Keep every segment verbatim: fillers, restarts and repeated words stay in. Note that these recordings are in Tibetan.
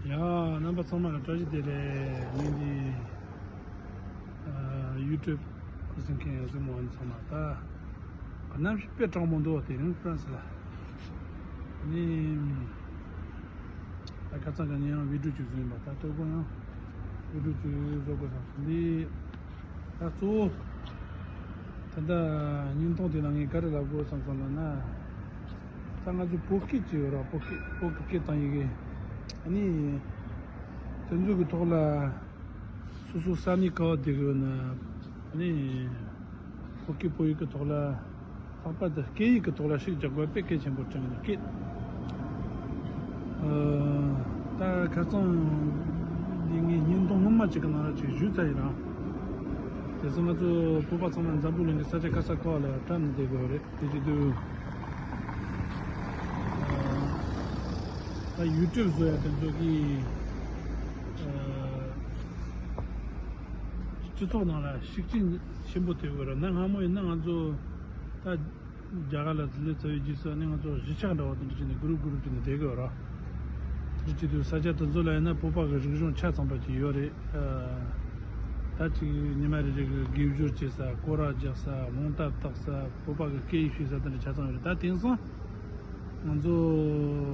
ཡ། རྣམ་པ་ཚང་མ་ལ་བཀྲ་ཤིས་བདེ་ལེགས། ངས་འདི་ཨ་ཡུ་ཊུབ་ཁུ་སིམ་མཁན་ཡང་སེ་མོ་ཨན་ཚང་མ་ད་གནམ་གཤིས་དཔེ་གྲང་མོ་འདུག་དེ་རིང་ཧྥ་རན་སི་ལ་ནི་ད་ཁ་སང་ག་ནས་ཡང་བི་ཌིའོ་ཅིག་བཟོས་ཡིན་པ། ད་ལྟོས་གོ་ཡང་བི་ཌིའོ་ཅིག་བཟོ་དགོས་བསམ་སོང་། འདི་ད་གཙོ་བོ་ད་ལྟ་བརྙན་ཐུང་དེ་ནང་ངས་ག་རེ་ལབ་དགོས་བསམ་སོང་ལབ་ན། ད་ང་ཚོ་བོད་སྐད་ཅིག་ཡོད་ར། བོད་སྐད་བོད་ཀྱི་སྐད་དང་ཡི་གེ། ཨ་ནི་དེ་ཚོ་གི་ཐོག་ལ་སོ་སོ་ས་གནས་ག་བ་བསྡད་གི་ཡོད་ན། ཨ་ནི་བོད་སྐད་བོད་ཡིག་གི་ཐོག་ལ་ལྷག་པར་དུ་སྐད་ཡིག་གི་ཐོག་ལ་ཤུགས་རྒྱག་དགོས་དཔེ་གལ་ཆེན་པོ་དྲན་གི་འདུག་སྐད། ཨ་ད་ཁ་སང་འདི་ངས་བརྙན་ཐུང་སྔོན་མ་ཅིག་གི་ནང་ལ་ཅིག་ཞུས་ཚར་ཡིན་ར། དེ་ཚོ་ང་ཚོ་བོད་པ་ཚང་མ་འཛམ་བུ་གླིང་གི་ས་ཆ་ག་ས་ག་བ་ལ་བཀྲམ་ནས་བསྡད་དགོས་རེད། དེ་བྱེད་དུས་ད་ཡུ་ཊུབ་བཟོ་ཡ་དེ་ཚོ་གི་སྤྱི་ཚོགས་ནང་ལ་ཤུགས་རྐྱེན་ཆེན་པོ་ཐེབས་དགོས་རེད། གནའ་སྔ་མོ་ཡིན་ན་ང་ཚོ་ད་རྒྱ་གར་ལ་ཟི་ལི་ཚ་བའི་རྗེས་སུ་ནི་ང་ཚོ་གཞིས་ཆགས་འདྲ་བོ་དེ་འདྲ་བྱས་ནས་གུ་རུབ་གུ་རུབ་བྱས་ནས་བསྡད་དགོས་ར། དེ་བྱེད་དུས་ས་ཆ་དེ་ཚོ་ལ་ཡིན་ན་བོད་པ་གི་རིག་གཞུང་ཆ་ཚང་པ་ཅིག་ཡོད་རེད། ད་ཅིག་ཉི་མ་རེ་རེ་གི་དགེ་སྦྱོར་བྱེད་ས། སྐོར་ར་རྒྱག་ས། རླུང་རྟ་བཏགས་ས། བོད་པ་གི་སྐད་ཡིག་ཤེས་ས་དེ་འདྲ་ཆ་ཚང་ཡོད་རེད། ད་དེང་སང་ང་ཚོ་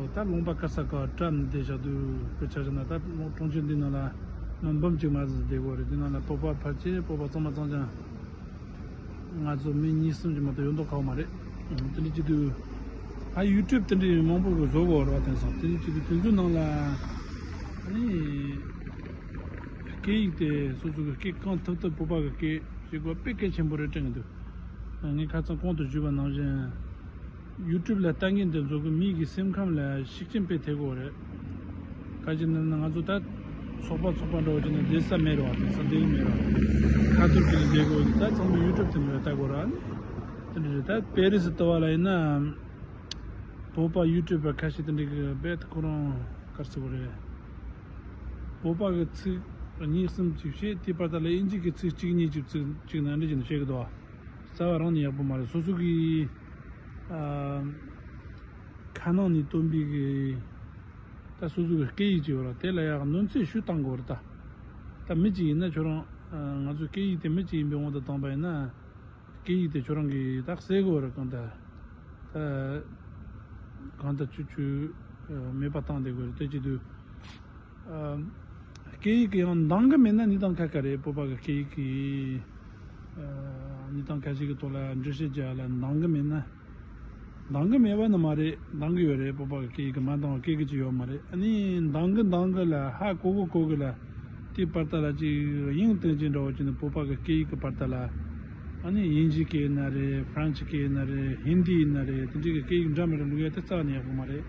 ད་ལུང་པ་ག་ས་ག་བཀྲམ་ནས་བསྡད་བཞག་དུས་སྐད་ཆ་བཤད་ན་ད་གྲོང་ཁྱེར་འདི་ནང་ལ་མི་འབུམ་གཅིག་མ་ཟིན་བསྡད་དགོས་རེད། འདི་ནང་ལ་བོད་པ་ཕལ་ཆེར་བོད་པ་ཚང་མ་ཚང་ཅང་ང་ཚོ་མི་གཉིས་གསུམ་ཅིག་མ་གཏོགས་ཡོད་མདོག་ཁ་པོ་མ་རེད། དེ་འདྲ་བྱེད་དུས་ཨ་ཡུ་ཊུབ་དེ་འདྲའི་མང་པོ་གི་བཟོ་དགོས་རེད་བ། དེང་སང་དེ་འདྲ་བྱེད་དུས་དེ་ཚོའི་ནང་ལ་ཨ་ནི་སྐད་ཡིག་དེ་སོ་སོ་གི་སྐད་གང་ཐུབ་ཐུབ་བོད་པ་གི་སྐད་བྱེད་དགོས་དཔེ་གལ་ཆེན་པོ་རེད་དྲན་གི་འདུག་ངས་ཁ་སང་གོང་དུ་ཞུས་པ་ནང་བཞིན། ཡུ་ཊུབ་ལ་ལྟ་མཁན་དེ་ཚོ་གི་མིག་གི་སེམས་ཁམས་ལ་ཤུགས་རྐྱེན་དཔེ་ཐེབས་ཀྱི་ཡོད་རེད། ག་ཅི་ན་ང་ཚོ་ད་ཚོགས་པ་ཚོགས་པ་འདྲ་བོ་བྱས་ནས་བསྡད་ས་མེད་རེད་བ། དེང་སང་བསྡད་ཀྱི་མེད་རེད་བ། ཁ་ཐུར་གྱི་བསྡད་དགོས་ད་ཚང་མ་ཡུ་ཊུབ་དེ་འདྲ་ལྟ་དགོས་ར། དེ་འདྲ་རེད། ད་པེ་རི་སི་ལྟ་བ་ལ་ཡིན་ན་བོད་པ་ཡུ་ཊུབ་པ་ཁ་ཤས་དེ་འདྲ་གི་རྦད་དེ་ཁོ་རང་ག་རེ་ཟེར་དགོས་རེད། བོད་པ་གི་ཚིག་གཉིས་གསུམ་ཅིག་བཤད། དེའི་བར་དག་ལ་ཨིན་ཇི་གི་ཚིག་གཅིག་གཉིས་ཅིག་ཚིག་གཅིག་ནང་འདྲ་བྱས་ནས་བཤད་ཀྱི་འདུག་བ། རྩ་བ་རང་ནས་ཡག་པོ་མ་རེད། སོ་སོ་གི་ཨ་ཁ་ནང་ནས་བཏོན་པའི་གི་ད་སོ་སོ་གི་སྐད་ཡིག་ཅིག་ཡོད་ར། དེ་ལ་ཡག་གནོན་འཚེ་ཞུ་བཏང་དགོས་རེད་ད། ད་མི་གཅིག་ཡིན་ན་ཁྱོད་རང་ཨ་ང་ཚོའི་སྐད་ཡིག་དེ་མི་གཅིག་ཡིན་པའི་དབང་དུ་བཏང་པ་ཡིན་ན། སྐད་ཡིག་དེ་ཁྱོད་རང་གིས་ད་གསལ་གོ་ར་གང་ལྟར་ད་གང་ལྟར་ཆུ་ཆུ་མེད་པ་བཏང་བསྡད་དགོས་རེད། དེ་བྱེད་དུས་ཨ་སྐད་ཡིག་གི་ཡང་འདང་གི་མེད་ན་ནི་དང་ཁ་ཁ་རེད། བོད་པ་གི་སྐད་ཡིག་གི་ཨ་ནི་དང་ཁ་ཤས་ཀྱི་ཐོག་ལ་འགྲེལ་བཤད་རྒྱག་ཡ་ལ་འདང་གི་མེད་ན། འདང་གི་མེད་པ་ནི་མ་རེད། འདང་གི་ཡོད་རེད། བོད་པ་གི་སྐད་ཡིག་གི་མ་འདང་བ་སྐད་ཀྱི་ཅི་ཡོད་མ་རེད། ཨ་ནི་འདང་གི་འདང་གི་ལ་ཧ་གོ་གི་གོ་གི་ལ། དེའི་བར་དག་ལ་ཅིག་དབྱིངས་བསྟན་ཅིག་འདྲ་བོ་ཅིག་ནི་བོད་པ་གི་སྐད་ཡིག་གི་བར་དག་ལ། ཨ་ནི་དབྱིན་ཇི་སྐད་ཡིན་ན་རེད། ཧྥ་རན་སི་སྐད་ཡིན་ན་རེད། ཧིན་དི་ཡིན་ན་རེད། དེ་འདྲའི་གི་སྐད་ཡིག་འདྲ་མི་འདྲ་བླུག་ཡ་དེ་རྩ་བ་ནས་ཡག་པོ་མ་རེད།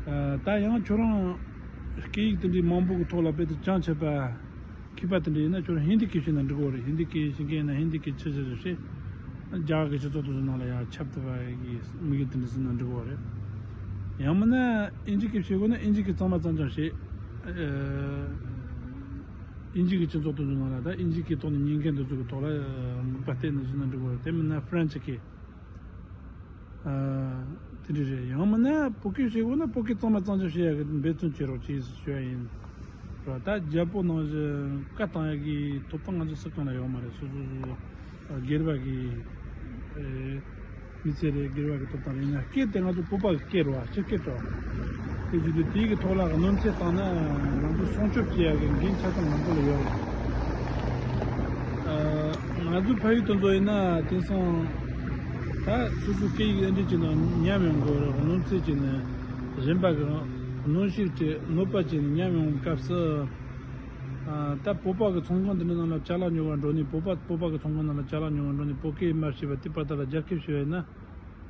ཨ་ད་ཡང་ཁྱོད་རང་སྐད་ཡིག་དེ་འདྲའི་མང་པོ་གི་ཐོག་ལ་དཔེ་དེ་སྦྱང་བྱས་པ། མཁས་པ་དེ་འདྲ་ཡིན་ན་ཁྱོད་རང་ཧིན་དི་སྐད་ཤེས་ན་འགྲིག་གི་རེད། ཧིན་དི་སྐད་ཤེས་མཁན་ཡིན་ན་ཧིན་དི་སྐད་ཆི་ཆི་ཆི་ཤེས། རྒྱ་གར་གྱི་སྤྱི་ཚོགས་དེ་ཚོ་ནང་ལ་ཡང་ཁྱབ་ཐུབ་པ་གི་དམིགས་ཡུལ་དེ་འདྲ་ཟིན་ན་འགྲིག་གི་རེད། ཡང་མིན་ན་ཨིན་ཇི་སྐད་ཤེས་དགོས་ན་ཨིན་ཇི་སྐད་གཙང་མ་གཙང་རྐྱང་ཤེས། ཨ་ཨིན་ཇི་གི་སྤྱི་ཚོགས་དེ་ཚོ་ནང་ལ་ད་ཨིན་ཇི་སྐད་ཐོག་ནས་ཉན་མཁན་དེ་ཚོ་གི་ཐོག་ལ་དམིགས་པ་གཏད་ནས་ཟིན་ན་འགྲིག་གི་རེད། དེ་མིན་ན་ཧྥ་རན་སི་སྐད། ཨ་དེ་འདྲ་རེད། ཡང་མིན་ན་བོད་སྐད་ཤེས་དགོས་ན་བོད་སྐད་གཙང་མ་གཙང་རྐྱང་ཤེས་ཡག་གི་འབད་བརྩོན་བྱེད་རོགས་གྱིས་ཞུ་ཡ་ཡིན། ར་ད་རྒྱལ་པོ་ནང་བཞིན་བཀའ་བཏང་ཡག་གི་ཐོབ་ཐང་ང་ཚོ་སུ་གང་ལ་ཡོད་མ་རེད། སོ་སོ་སོ་སོ་སྒེར་པ་གི་ཨེ་མི་ཚེ་རེད། སྒེར་པ་གི་ཐོབ་ཐང་རེད། ཡིན་ན་སྐད་དེ་ང་ཚོ་བོད་པ་གི་སྐད་རེད་བ། སྤྱི་སྐད་རེད་བ། དེ་བྱེད་དུས་དེའི་གི་ཐོག་ལ་གནོད་འཚེ་བཏང་ན་ང་ཚོ་སྲུང་སྐྱོབ་བྱེད་ཡག་གི་འགན་ཆ་ཚང་ང་ཚོ་ལ་ཡོད་རེད། ཨ་ང་ཚོ་ཕ་ཡུལ་དེ་ཚོ་ཡིན་ན་དེང་སང་ད་སོ་སོའི་སྐད་ཡིག་ཨེ་འདྲ་བྱས་ན་ཉམས་ཡོང་གི་རེད། གནོད་འཚེ་བྱས་ནས་གཞན་པ་གི་གནོན་ཤུགས་སྤྲད། གནོད་པ་བྱས་ནས་ཉམས་ཡོང་བའི་སྐབས་སུ། ཨ་ད་བོད་པ་གི་ཚོང་ཁང་འདི་འདྲ་ནང་ལ་ཅ་ལག་ཉོ་བར་འགྲོ་ནས། བོད་པ་བོད་པ་གི་ཚོང་ཁང་ནང་ལ་ཅ་ལག་ཉོ་བར་འགྲོ་ནས་བོད་སྐད་མ་ཤེས་པ་དེ་པར་ད་ལ་རྒྱ་སྐད་ཤེས་པ་ཡིན་ན།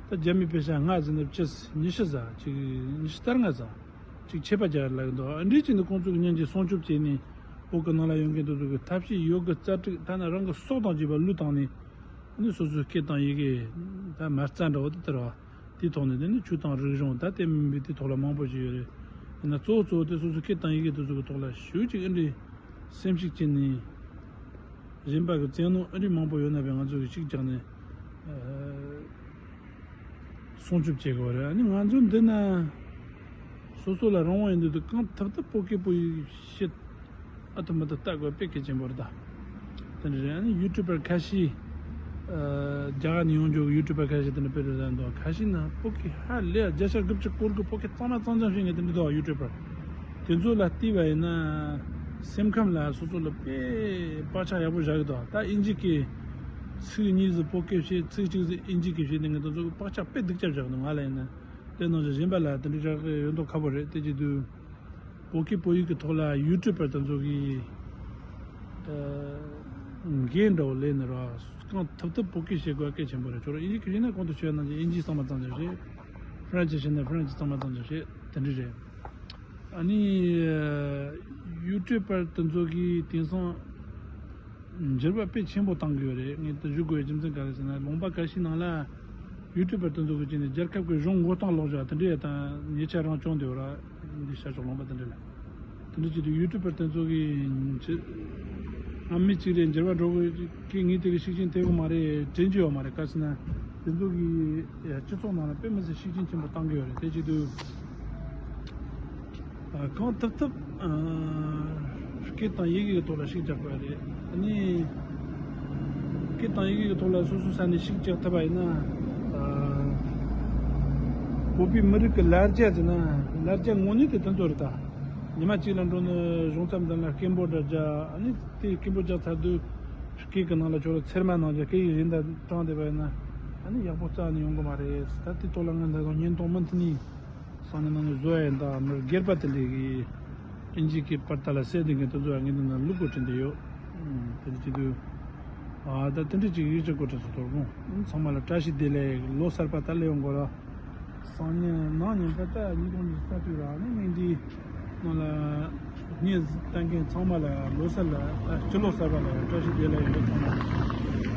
ད་རྒྱ་མིའི་པེ་ཤ་ལྔ་ཟིན་ན་བཅུ་ཉི་ཤུ་ཟ་ཅིག་ཉི་ཤུ་རྩ་ལྔ་ཟ། ཅིག་ཆད་པ་རྒྱག་ལབ་ཀྱི་འདུག་ཨ་འདྲས་ཅིག་ནི་ཁོང་ཚོ་གི་སྙིང་རྗེ་སྲུང་སྐྱོབ་བྱས་ནས་བོད་ཀྱི་ནང་ལ་ཡོད་མཁན་དེ་ཚོ་གི་ཐབས་ཤེས་ཡོད་དགུ་རྩལ་སྤྲུགས། ཐ་ན་རང་གི་སྲོག་དང་བཅས་པ་བློས་བཏང་ནས་ནི་སོ་སོའི་སྐད་དང་ཡི་གེ་ད་མ་རྩ་འདྲ་བོ་དེ་དར་བ་དེའི་ཐོག་ནས་དེ་ནི་ཆོས་དང་རིག་གཞུང་ད་དེ་མིན་པའི་དེའི་ཐོག་ལ་མང་པོ་ཞིག་ཡོད་རེད། ཡིན་ན་གཙོ་བོ་གཙོ་བོ་དེ་སོ་སོའི་སྐད་དང་ཡི་གེ་དེ་ཚོ་གི་ཐོག་ལ་ཞེ་ཅིག་ཨ་འདྲས་སེམས་ཤུགས་བསྐྱེད་ནས་གཞན་པ་གི་བཙན་གནོན་ཨ་འདྲས་མང་པོ་ཡོད་ན་བས་ང་ཚོ་གི་ཤུགས་རྒྱག་ནས། སྲུང་སྐྱོབ་བྱེད་དགོས་རེད། ཨ་ནི་ང་ཚོ་འདི་ན་ སོ་སོ་ལ་རང་དབང་ཡིན་དུས་དུ་གང་ཐུབ་ཐུབ་བོད་སྐད་བོད་ཡིག་བཤད། ཨ་ཐུབ་མ་ཐུབ་ལྟ་དགོས་དཔེ་གལ་ཆེན་པོ་རེད་ད། དེ་འདྲ་རེད། ཨ་ནི་ཡུ་ཊུབ་པར་ཁ་ཤས། ཨ། རྒྱ་གར་ནས་ཡོང་རྒྱུ་གི་ཡུ་ཊུབ་པར་ཁ་ཤས་དེ་འདྲ་དཔེ་རེད་ད་འདུག་ཁ་ཤས་ན་བོད་སྐད་ཧ་ལས་བརྒྱ་ཆ་དགུ་བཅུ་སྐོར་གི་བོད་སྐད་གཙང་མ་གཙང་རྐྱང་བཤད་མཁན་དེ་འདྲ་འདུག་ཡུ་ཊུབ་པར། དེ་ཚོ་ལ་བལྟས་པ་ཡིན་ན། སེམས་ཁམས་ལ་སོ་སོ་ལ་དཔེ་བག་ཆགས་ཡག་པོ་བཞག་གི་འདུག་ད་དབྱིན་ཇི་སྐད། ཚིག་གཉིས་ཟིག་བོད་སྐད་བཤད། ཚིག་གཅིག་ཟིག་དབྱིན་ཇི་སྐད་བཤད་དེ་ངས་དེ་ཚོ་གི་བག་ཆགས་དཔེ་སྡུག་ཅག་བཞག་གི་འདུག་ང་ལ་ཡིན་ན། དེ་ནང་བཞིན་གཞན་པ་ལ་དེ་འདྲ་བཞག་གི་ཡོད་མདོག་ཁ་པོ་རེད། དེ་བྱེད་དུས། བོད་སྐད་བོད་ཡིག་གི་ཐོག་ལ་ཡུ་ཊུབ་པར་དེ་ཚོ་གིས། ཨ། འགན་འདྲ་བོ་ལེན་ནི་ར། གང་ཐུབ་ཐུབ་བོད་སྐད་བཤད་དགོས་གལ་ཆེན་པོ་རེད། ཁྱོད་རང་དབྱིན་ཇི་སྐད་བཤད་ན་གོང་དུ་ཞུས་ནང་བཞིན་དབྱིན་ཇི་གཙང་མ་གཙང་རྐྱང་བཤད། ཧྥ་རན་སི་བཤད་ན་ཧྥ་རན་སི་གཙང་མ་གཙང་རྐྱང་བཤད། དེ་འདྲ་རེད། ཨ་ནི། ཨ། ཡུ་ཊུབ་པར་དེ་ཚོ་གིས་དེང་སང་འགྱུར་བ་དཔེ་ཆེན་པོ་བཏང་གི་ཡོད་རེད། ངས་དེ་ཞུ་དགོས་ཡ་རྒྱུ་མཚན་ག་རེ་ཟེར་ན། ལུང་པ་ཁ་ཤས་ནང་ལ་ཡུ་ཊུབ་པར་དེ་ཚོ་གི་བྱས་ནས་རྒྱལ་ཁབ་ཀྱི་གཞུང་མགོ་རྟིང་སློག་བཞག་དེ་འདྲའི་ཡ་དང་ཉེ་ཆར་རང་བྱུང་བསྡད་ཡོད་ར། འདི་ཤར་ཕྱོགས་ལུང་པ་དེ་འདྲ་ལ། དེ་འདྲ་བྱེད་དུས་ཡུ་ཊུབ་པར་དེ་ཚོ་གིས་ཅི། ཨ། མི་གཅིག་རེ་འགྱུར་བ་འགྲོ་དགོས་ཀྱི་ངས་དེ་གི་ཤུགས་རྐྱེན་ཐེབས་གི་མ་རེད་དྲན་གྱི་ཡོད་མ་རེད། ག་ཟེར་ན་དེ་ཚོ་གིས་སྤྱི་ཚོགས་ནང་ལ་དཔེ་མི་སྲིད་ཤུགས་རྐྱེན་ཆེན་པོ་བཏང་གི་ཡོད་རེད། དེ་བྱེད་དུས། ཨ། གང་ཐུབ་ཐུབ། ཨ། སྐད་དང་ཡི་གེ་གི་ཐོག་ལ་ཤུགས་རྒྱག་དགོས་རེད། ཨ་ནི། སྐད་དང་ཡི་གེ་གི་ཐོག་ལ་སོ་སོའི་ས་ནས་ཤུགས་རྒྱག་ཐུབ་པ་ཡིན་ན། ཨ། བོད་པའི་མི་རིགས་ཀྱི་ལ་རྒྱ་ཟེར་ན། ལ་རྒྱ་དངོས་གནས་དེ་དེ་ཚོ་རེད་ད། ཉི་མ་གཅིག་ལ་འགྲོ་ནས་གཞུང་ཚབ་འདི་ལ་སྐད་འབོད་འདྲ་རྒྱག་ཨ་ནི་དེ་སྐད་འབོད་རྒྱག་ཚར་དུས་སྐད་ཀྱི་ནང་ལ་ཁྱོད་ལ་ཚེར་མ་ནང་བཞིན་སྐད་ཡིག་གཞན་དག་དྲངས་བསྡད་པ་ཡིན་ན། ཨ་ནི་ཡག་པོ་རྩ་ནས་ཡོང་གི་མ་རེད། ད་དེ་ཐོག་ལ་ང་འདི་ག་བརྙན་ཐུང་མུ་མཐུད་ནས། སང་ཉིན་གནངས་ཉིན་བཟོ་ཡ་ཡིན། ད་མི་སྒེར་པ་དེ་འདྲས་ཀྱིས་ཨིན་ཇི་སྐད་པར་ཏ་ལ་གསལ་འདེབས་མཁན་དེ་ཚོ་ཡང་ངས་འདི་ན་བླུག་དགོས་དྲན་བསྡད་ཡོད། ཨུམ། དེ་འདྲ་བྱེད་དུས། ཨ། ད་དེ་འདྲ་ཅིག་ཡིད་ཆེས་དགོས་དྲན་སོང་དོ་དགོང་། ཚང་མ་ལ་བཀྲ་ཤིས་བདེ་ལེགས། ལོ་གསར་པ་ད་སླེབས་ཡོང་གོ་ར། སང་ཉིན་གནངས་ཉིན་ད་ལྟ་ཉིས་སྟོང་ཉི་ཤུ་རྩ་དྲུག་ར་ནི་ཉིན་འདིའི་ནང་ལ་བརྙན་ལྟ་མཁན་ཚང་མ་ལ་ལོ་གསར་ལ། ད་སྤྱི་ལོ་གསར་པ་ལ་བཀྲ་ཤིས་བདེ་ལེགས་ཡིན་པ། ཚང་མ་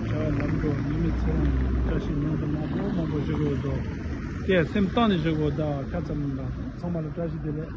བྱ་བ་ལམ་འགྲོ། ཉི་མའི་ཚེ་རིང་བཀྲ་ཤིས་སྙིང་སྟོབས་མང་པོ་མང་པོ་ཞིག་ཡོད་དོ། དེ་སེམས་གཏིང་ནས་ཞུ་དགོས། ད་ཁ་ཙམ་ད་ཚང་མ་ལ་བཀྲ་ཤིས་བདེ་ལེགས།